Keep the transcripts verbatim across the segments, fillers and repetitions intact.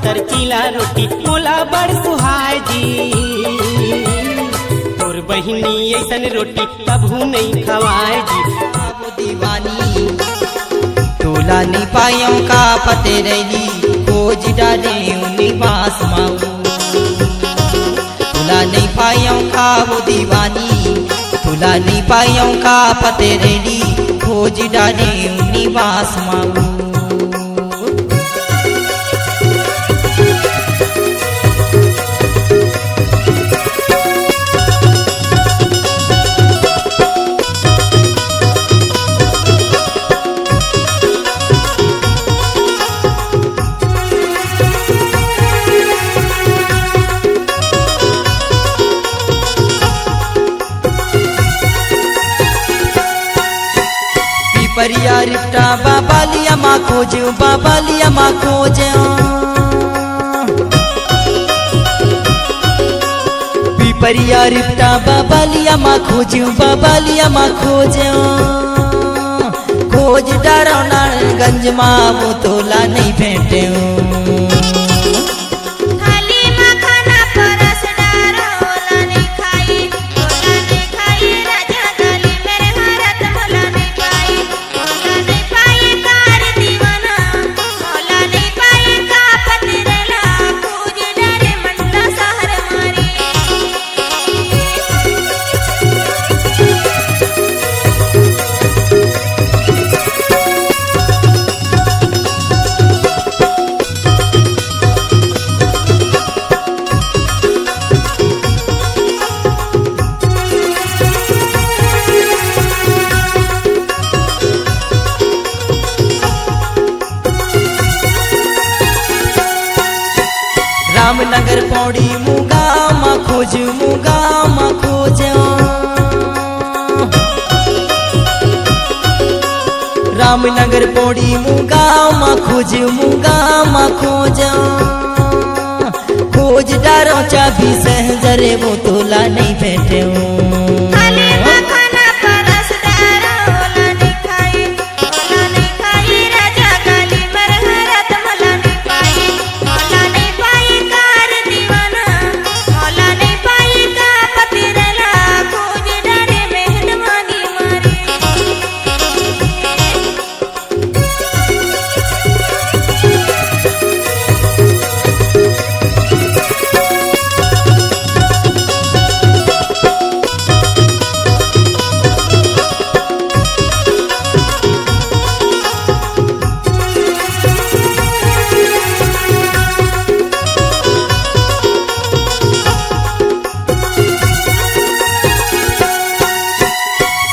पातर चीला रोटी मोला बड़ सुहाय जी, तोर बहिनी अइसन रोटी कभू नइ खवाय जी। वो दीवानी, तोला नइ पायंव का पते रैली, खोज डारेंव निवास माऊ। तोला नइ पायंव का वो दीवानी, तोला नइ पायंव का पते रैली, खोज डारेंव निवास माऊ। पिपरिया रिपटा बाबालिया मा खोज, बाबालिया मा खोज। पिपरिया रिपटा बाबालिया मा खोज, बाबालिया मा खोज। खोज डारंव नारायणगंज मा, वो तोला नइ भेटेंव। थाली म खाना परस डारंव, ओला नइ खाई, ओला नइ खाई, राजा गाली मेर हारत मोला नइ पाई, मोला नइ पाई कार दीवाना, मोला नइ पाई का पतिरला, खोज डारे मन ला सहर मारी। रामनगर पौड़ी मुगा मा खोज, मुगा मा खोज। रामनगर पौड़ी मुगा मा खोज, मुगा मा खोज। खोज डारंव चाबी सहजरे, वो तोला नइ भेटेंव। थाली म खाना परस डारंव, ओला नइ खाई, ओला नइ खाई, राजा गाली मेर हारत मोला नइ पाई, मोला नइ पाई कार दीवाना, मोला नइ पाई का पतिरला, खोज डारे मेहनमानी मारी।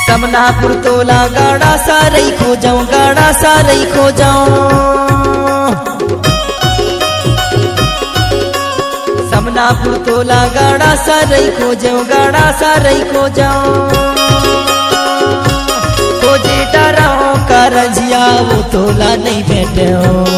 समनापुर तोला गाड़ा सारई खोजंव, गाड़ा सारई खोजंव। समनापुर तोला गाड़ा सारई खोजंव, गाड़ा सारई खोजंव। खोजे डारंव करंजिया, वो तोला नइ भेटेंव।